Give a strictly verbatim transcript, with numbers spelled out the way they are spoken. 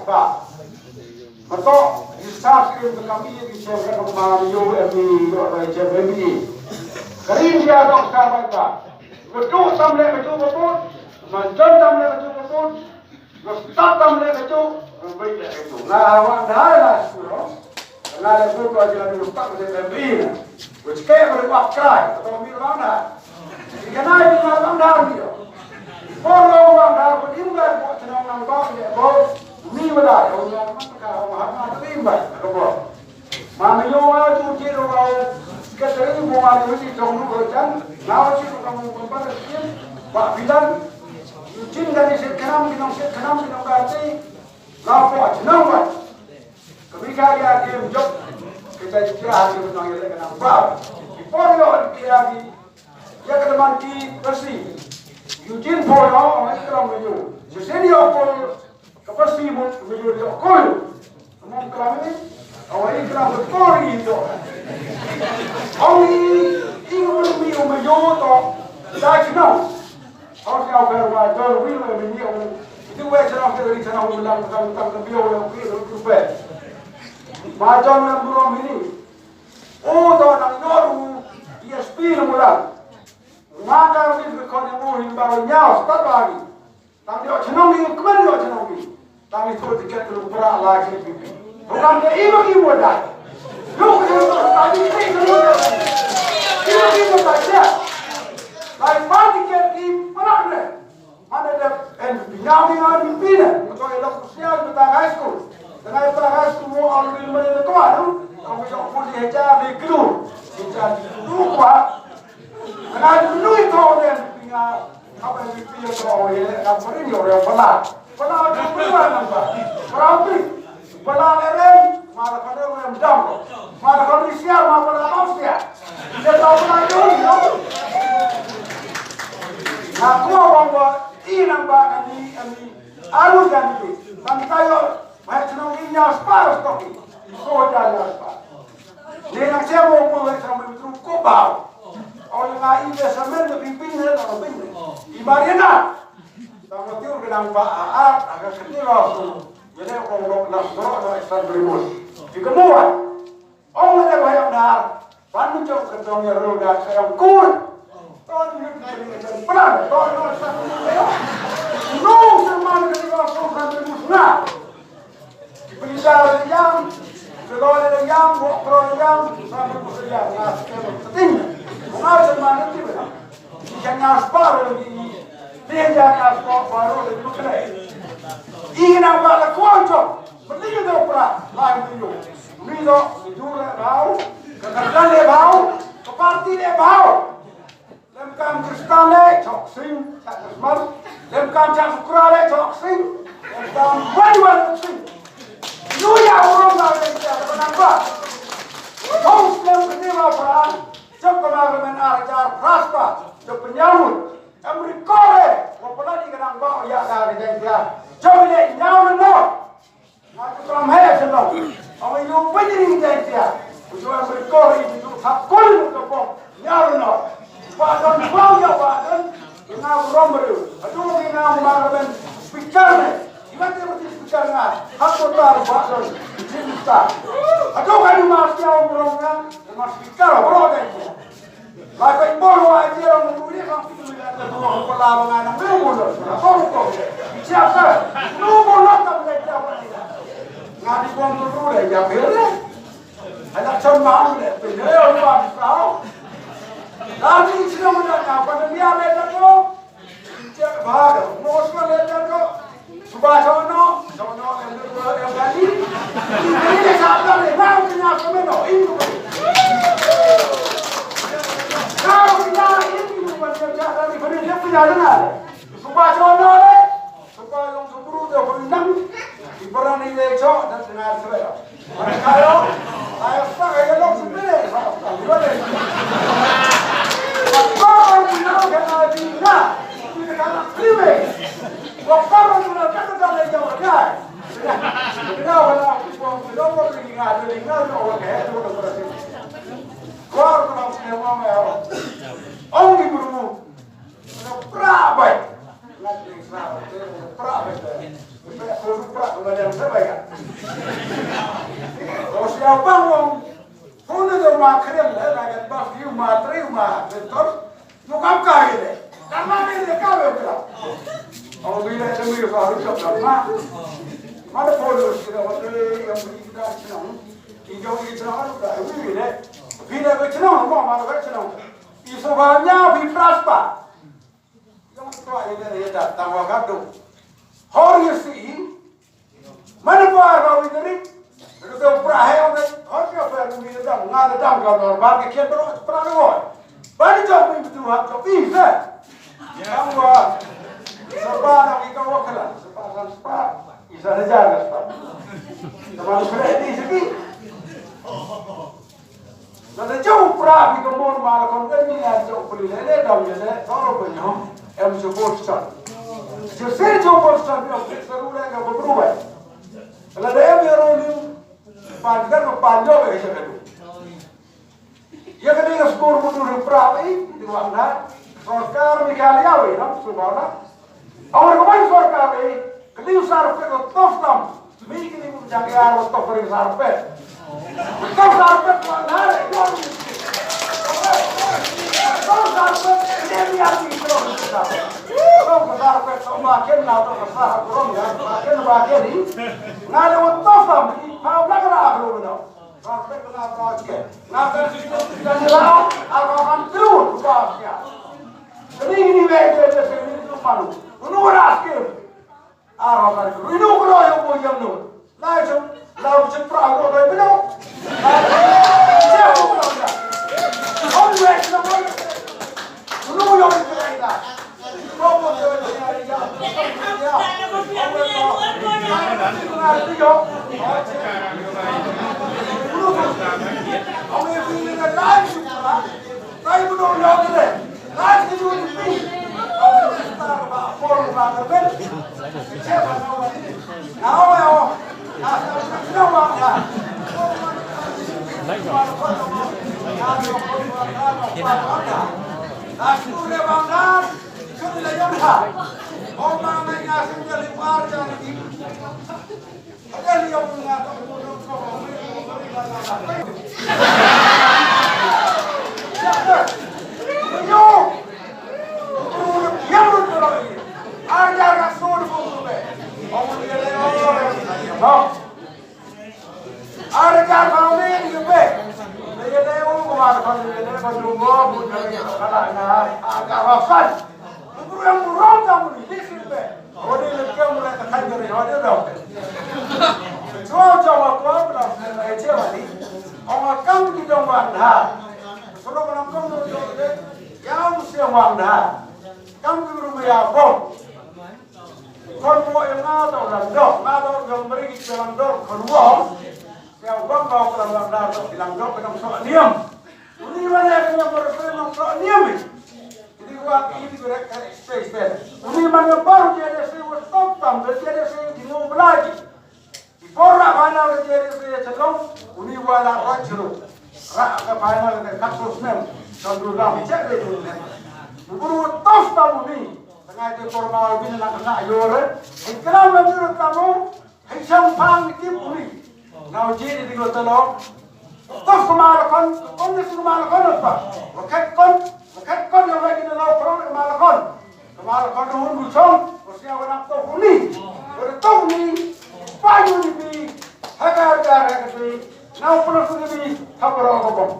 Ba. Mato, di sa ki ka kami di sa ka ma yo em ni yo ba je em ni. Ka ri India dok sa ba ka. Betul tam le betul betul. Manjon tam le betul betul. Betul tam le betul. Betul le betul. Nga awak dah lah suruh. Nga le betul aja ni tak le em ni. Which ke berwak kai. Betul mi mana. Ikanai bynta bang dar ni. Por lo bang dar ko im ga ko chnong nang ba de ko mi wada ko nang ma ka ko ha ma to im ba ko bo. Ma me yo ma tu ti ro ba. Ka tari bo ma ni ti tong ru ko chan. Na o ti ko ka mo ko ba ti. Ba bilan. Yu chin ga ni se kanam ki nong se kanam ki nong ka ti. La ko chnong ba. Ka mi ka ya ki jok. Kita ti ha ki nong ya le kanam ba. Por lo ki ya ki Ïa ka dei man ki Parsi. Eugene Paul, oh, oh, ïa ka long ïa u. Shisien ïa u Paul ka Parsi mut ïa u Paul. Ka long ni. Oh, ïa ka long Paul ïa u. Oh, i, i ka Parsi ïa u ïa u to. Da ki no. Oh, ïa u ka wa John Will ïa u. Itu wa chana ka ri chana u lang ka ka ka bio ïa u ïa u pe. Ma John na burom ini. Oh, to nang yor u. Ïa spi na u lang. Nga ka ri ka khon ïa u hin ba ïa u stad ba ni. Tang ïoh chnong ni, kmen ïoh chnong ni. Tang ïoh tiket tu pra la ki pi pi. Bukan ke ibu ibu dah. Lu ke ibu tadi ke ibu dah. Ibu ibu dah ya. Lai pa tiket di pra ne. Mana dah en bina bina bina. Betul ya lah usia kita high school. Tengah kita high school mau alur mana tu kan. Kamu jauh pun dia jadi keluar. Jadi keluar. Nga dei nui to ne nga haba ni pi to ne nga prin yo re pala. Pala to pala nang ba. Pala pi. Pala le re ma la ka re dam. Ma la ka ri sia ma pala au sia. Ye to pala yo yo. Na ko bang ba i nang ba ka ni ani aru ka ni. Nang ta yo ma chnong ni nya spa sto ki. Ko ja nya spa. Ni nang sia mo ko le sa mo tru ko ba. Ol nga investment na pin pin na pin. I Mariana. Tang mo tiu ke nang ba a a ka kni ro su. Ye ne ko lo na ro na extra primus. Di ke mo wa. Ong ne wa ya na. Ban mi jong ke dong ya ro da sa yang kur. Ton ni ni ni plan ton no sa. No se man ke ro su kan primus na. Pynjar ïam, sylor ïam, wok pro ïam, sampai musuh ïam, ngas kelo. Ting, ngas mana ti bela. Ikan ngas baru lagi. Dia jangan ngas baru lagi. Ina wala kuanjo, mending do pra, lain tu. Mido, jure bau, kekerjaan le bau, keparti le bau. Lem kam Kristan le chok sing, chak Krismas. Lem kam chak Sukra le chok sing. Lem kam wan wan chok sing. Yu ya urong la le ya ka nang ba. Hong lem kene ma pran. Chok ka ma men ar jar praspa. Chok penyamut. Em rikore. Wa pala di ka nang ba ya ka le ya. Chok le nyau le no. Nga tu klam he seno. Awi lu pajri dai tia. Uju am berkor i tu thap kul ka pom. Nyar no. Ba don bau ya ba don. Nga rom beru. Aduh ni nga mar ben. Speaker ne. Iba te berarti speaker nga. Hak kota ba don. Cinta. Aduh kan mas ya rom nga. Mas speaker bro dai tia. Ba ka bor wa je ro mu ni ka ku ni ka ko la ba nga na mu mu lo. Ko ko. Sia sa. Mu mu lo ta le ta ba ni. Nga di ko mu ru le ya pe le. Ala chon ma le pe le o ba ni sa. La ni si mu na ka ba ni ya le ta ko. Sia ba ga. Mo so le ta ko. Suba sono, sono em dua em kali. Ini sabda le, mau punya semeno, ini. Kau punya ini bukan kerja dari beri dia punya dengar. Suba sono le, suba yang seburu dia beri enam. Ibarat ni le cok dan dengar selera. Mana kau? Saya tak kaya lo sendiri. Kau punya kena dina. Ini kena krimen. Sa ba ïa. Ko sia bang wong. Phone do ma kren le la kan ba fiu ma tri ma betul. Yu kam ka ri le. Kan ma ri le ka we kra. Au bi le de mi fa ru chok ma. Ma de phone do sira wa de yang bi da chnong. Ki jong ki chnong da wi wi le. Bi le ko chnong mo ma ko chnong. I so ba nya bi pras pa. Yong tua ida ida tang wa kadu. Hor yu si i. Mana ko arba wi dari. Ru tu pra he ong hor yu fa ru wi dam nga dam ka dor ba ke kian bro pra ru. Ba ni jong wi tu ha to pi se. Tang wa. Sapa na ki ka wa kala. Sapa kan sapa. Isa na ja na sapa. Sapa ni kala di siki. Lada jong u pra phi ka mon ma la kon ka ni ya jong phi le le dam le le toro ko nyom em ju bot chan. Ju se ju bot chan yo phi saru le ka bru bai. Lada em ya ro ni pan ka ko pan yo be se ka du. Ya ka ni ka skur mu du pra bai di wan na. Sorkar mi ka ya wi na su ba na. Awar ko ban sorkar eh, kali usar pet ko tof tam. Mi kini ku jang yar ko tof ring sar pet. Tof sar pet ko andar eh, ko. Tof sar pet, ini mi ati ko. Tof sar pet ko ma ken na tof sar ko ya, ma ken ma ken ni. Ngale ko tof tam, pa bla kra ko no. Sar pet ko na tof ke. Na ka si ko ni la, apa kan tru, pa ya. Ini ini we ke de se ni tu manu. Unu ras ke. Arhaw kan inu kro yo ko yam no. Lai chum, lau chum pra ko doi bino. Always no one. Inu yo ko ai da. Ko ko ko ya ya. Ko ko ko. Ko ko ko. Ko ko ko. Ode le ke mu le ka khan jori ode dau. Chwa chwa wa kwa bla e che wa ni. Ong a kam ki dong wan ha. Solo ka nam kam dong dong de. Ya u se wan ha. Kam ki ru ya bo. Kon mo e nga dong lang dong. Nga dong dong meri ki lang dong kon wo. Ya wa ba ko lang dong dong ki lang dong ka dong so niam. Uni man ya ka nyam bar soi nong trok niam i. Jadi wa ki di berek ka space pen. Uni man ya baru dia ada soi wa stop tam, dia ada soi di ngau belagi. Di por rak final dia ada soi ya chelong, uni wa la rak chero. Rak ka final ka kapsul snem, kan dulu dah cek dia dulu snem. Buburu tos tam uni. Tengah dia por mau bin nak kena ayore. Ikram nanti tamu. Hei shang pang ni kip uni. Nau ji ni di lo talo. Tos kema lakon, kon ni kema lakon apa? Wakat kon, wakat kon yang lagi dalam perut kema lakon. Kema lakon hun bucong, usia wana to uni. Wana to uni. Payu ni bi. Hagar gar hagar ni. Nau pernah suni bi. Hapro ko bom.